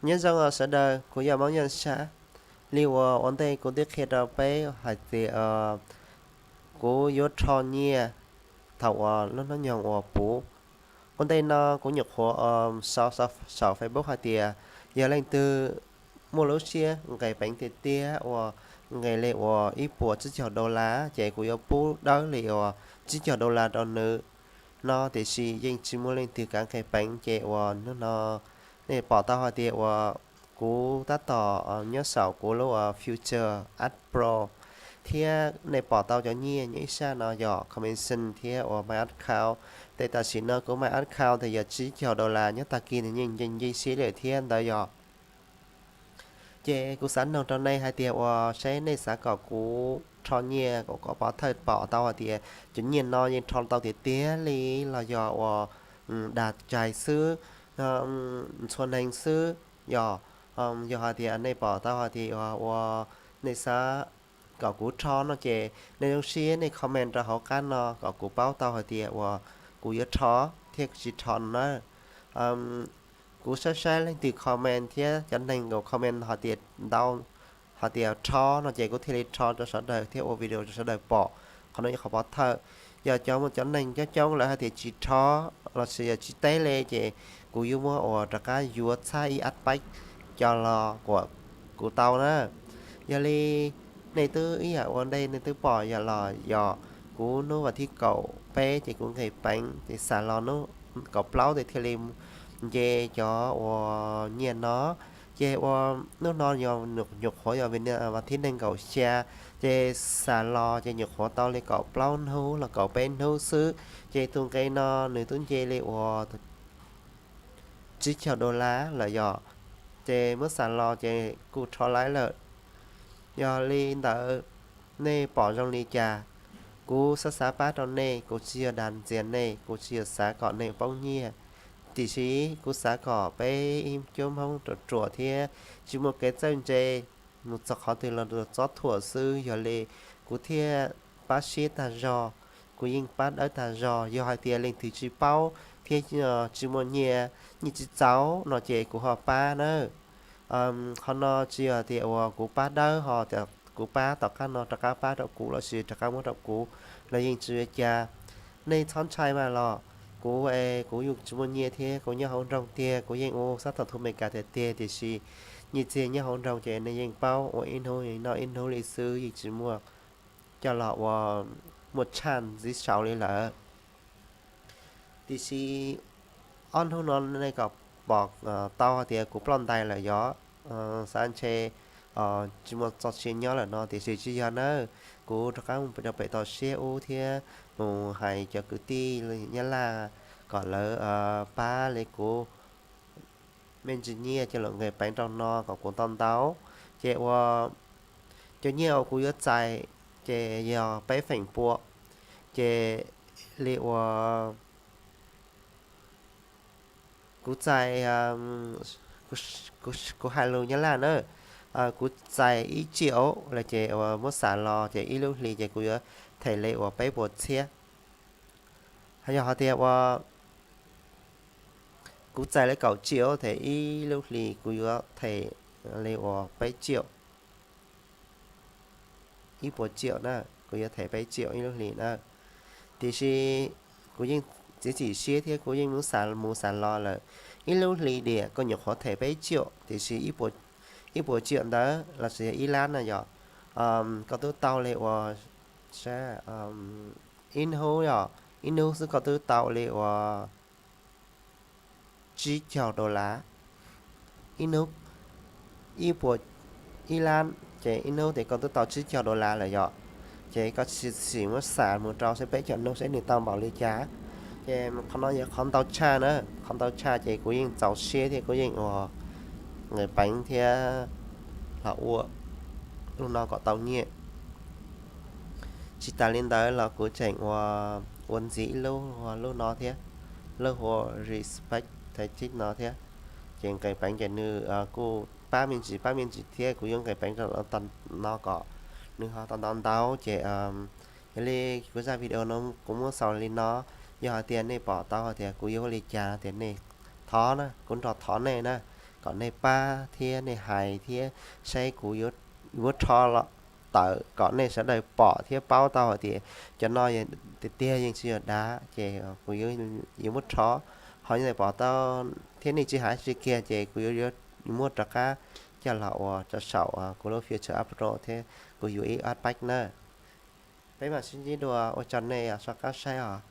Nyob zoo os sawv daws, kuv yog Moob Yaj Sab. Li uas ua ntej kuv twb qhia rau peb hais tias kuv yuav rho nyiaj thaum uas lub hnub nyoog uas puv. Ua ntej no kuv nyuam qhuav sau saum Facebook hais tias yog leej twg muaj lub siab nqis peev tiag tiag uas nqis li uas ib puas tsib caug dollar ces kuv yuav pub dawb li uas tsib caug dollar rau nws no, tiam sis yeej tsis muaj leej twg kam nqis peev ces uas hnub no nej pom tau hais tias uas kuv tab tom nyob saum kuv lub uas Future Ads Pro thiab nej pom tau cov nyiaj nyob ib sab no yog commission thiab uas My Account. Ces tam sim no kuv My Account ces yog tsib caug dollar, nyob tag kis nws yeej nce nce siab lawm thiab ntawd yog. Ces kuv xav noog rau nej hais tias uas seb nej xav kom kuv rho nyiaj kom kom pov thawj pom tau hais tias cov nyiaj no yeej rho tau tiag tiag li los yog uas dag cai xwb, ntxhua neeg xwb yog. Yog hais tias nej pom tau hais tias uas nej xav kom kuv rho no ces nej zoo siab nej comment rau hauv qab no kom kuv paub tau hais tias uas kuv yuav rho thiab tsis rho no na. Kuv saib saib leej twg comment thiab cov neeg nkaus comment hais tias ntau, hais tias rho no ces kuv thiaj li rho rau sawv daws thiab ua video rau sawv daws pom. Qhov no yog qhov pov thawj. Yog cov muaj cov neeg coob coob lawv hais tias tsis rho los sis yog tsis teb li ces kuv yuav muab uas rov qab yuav txhab ib ap paib coj los kom kuv tau na. Yog li nej twb ib yam ua ntej nej twb pom yog los yog kuv hnub vas thib kaum peb ces kuv nqis peev ces xam los hnub kaum plaub ces thiaj li nce cov uas nyiaj no. Ces uas hnub no yog nyuam qhuav yog vas thib nees nkaum xya, ces xam los ces nyuam qhuav tau li kaum plaub hnub los kaum peb hnub xwb ces tus nqe no nws twb nce li uas tsib caug dollar lawm yog. Ces muab xam los ces kuj rho laib lawm. Yog li ntawd, nej pom zoo li cas? Kuv xav xav pab rau nej, kuv tsis yog dag ntxias nej, kuv tsis yog xav kom nej poob nyiaj, tiam sis kuv xav kom peb ib cuab Hmoob ruam ruam thiab tsis muaj kev txawj ntse mus txog qhov twg los txob thuam xwb. Yog li kuv thiaj pab siab tag zog, kuv yeej pab dawb tag zog. Yog hais tias leej twg tsis paub thiab tsis muaj nyiaj, nyiaj tsis txaus no ces kuv ho pab na. Qhov no tsis yog tias uas kuv pab dawb ho, kuv pab tom qab no rov qab pab rau kuv los sis rov qab muab rau kuv los yeej tsis ua cas. Nej txhob ntshai mas los, kuv es kuv yeej tsis muaj nyiaj thiab kuv nyob hauv nroog tiag, kuv yeej ua xab thaum thu Amelikas tiag tiag, tiam sis nyiaj txiag nyob hauv nroog ces nej yeej paub, ua ib hnub noj ib hnub li xwb, yeej tsis muaj coj los ua muaj tshaj ntxiv saud li lawm. Tiam sis ob hnub no nej kom pom tau hais tias kuv ploj ntais lawm yog, xav ntshe tsis muaj txoj sia nyob lawm no, tiam sis tsis yog nawb. Kuv rov qab mus rau pem toj siab ub thiab mus hais cov kwv tij Nyab Laj kom lawv pab li kuv me ntsis nyiaj coj los nqis peev rau no kom kuv tau ntau. Ces uas cov nyiaj uas kuv yuav txais ces yog peb feem pua. Ces li uas kuv txais, kuv hais lus Nyab Laj na, kuv txais ib triệu lawm ces uas muab xam los ces ib lub hlis ces kuv yuav them li uas peb puas txhiab. Yog hais tias uas kuv txais li kaum triệu them ib lub hlis kuv yuav them li uas peb triệu, ib puas triệu na, kuv yuav them peb triệu ib lub hlis na. Tiam sis kuv yeej txiav txim siab thiab kuv yeej mus xav mus xav los lawm. Ib lub hlis diam koj nyuam qhuav them peb triệu, tiam sis ib puas triệu ntawd los sis yog ib lab na yog, koj twb tau li uas, sab, ib hnub yog, ib hnub xwb koj twb tau li uas tsib caug dollar. Ib hnub ib puas, ib lab ces ib hnub ces koj twb tau tsib caug dollar lawm yom. Ces koj sim muab xam mus rau seb peb caug hnub seb nws tau npaum li cas. Ces qhov no yog qhov ntau tshaj na, qhov ntau tshaj ces kuv yeej txaus siab thiab kuv yeej ua nqis peev thiab los ua lub no kom tau nyiaj. Tsis tas li ntawd los kuv tseem ua, ua ntxiv ib lub, lub no thiab, lub hu ua Respect Tactic no thiab. Ces nqis peev ces nws kuj pab me ntsis pab me ntsis thiab kuv yuav nqis peev rau no kom nws ho tau ntau ntau ces yog li kuv zaj video no kuv muab xaus li no. Yog hais tias nej pom tau hais tias kuv yuav ua li cas tias nej thov na, kuv nrog thov nej na. kom nej pab thiab nej hais thiab saib kuv yuav muab rho tawm kom nej sawv daws pom thiab paub tau hais tias cov no tiag tiag yeej tsis yog dav ces kuv yuav muab rho. Ho yog nej pom tau thiab nej tsis hais tsis kiag ces kuv yuav muab rov qab coj los ua rau saum kuv lub Future Upload thiab kuv U S Pack na. Peb mam sib ntsib dua, ua tsaug nej soj qab saib os.